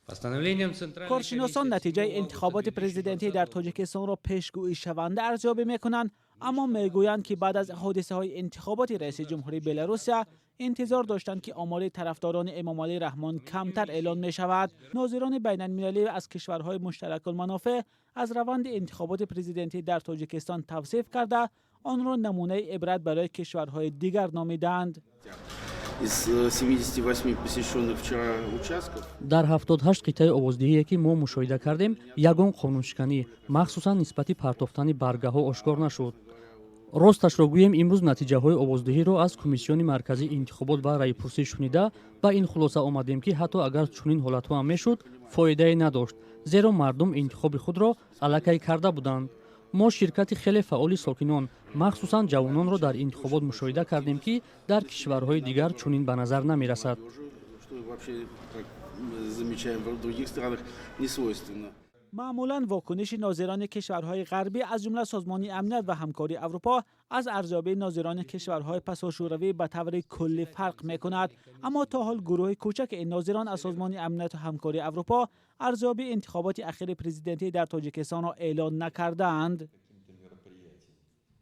Коршиносон натиҷаи интихоботи президентӣ дар Тоҷикистонро пешгӯишаванда арзёбӣ мекунанд, аммо мегӯянд, ки баъд аз ҳодисаҳои интихоботи раиси ҷумҳурии Беларусия интизор доштанд, ки омори тарафдорони Эмомалӣ Раҳмон камтар эълон мешавад. Нозирони байналмилалӣ аз кишварҳои муштаракулманофеъ аз раванди интихоботи президентӣ дар Тоҷикистон тавсиф карда, онро намунаи ибрат барои кишварҳои дигар номидаанд. Из 78 посещенных вчера участков Дар 78 қитъаи овоздиҳие, ки мо мушоҳида кардем, ягон қонуншиканӣ, махсусан нисбати партофтани баргаҳо, ошкор нашуд. Росташро гӯем, имрӯз натиҷаҳои овоздиҳиро аз Комиссиони марказии интихобот ва раъйпурсӣ шунида, ба ин хулоса омадем, ки ҳатто агар чунин ҳолатҳо ҳам мешуд, фоидае надошт, зеро мардум интихоби худро аллакай карда буданд. Мо ширкати хеле фаъоли сокинон, махсусан ҷавононро дар интихобот мушоҳида кардем, ки дар кишварҳои дигар чунин ба назар намерасад. Что вообще, как мы замечаем, в других странах не свойственно. Маъмулан вокуниши нозирони кишварҳои ғарбӣ, аз ҷумла Созмони амният ва ҳамкории Аврупо, аз арзёбии нозирони кишварҳои пасошӯравӣ ба таври куллӣ фарқ мекунад. Аммо то ҳол гурӯҳи кӯчаки ин нозирон аз Созмони амнияту ҳамкории Аврупо арзёбии интихоботи ахири президентӣ дар Тоҷикистонро эълон накардаанд.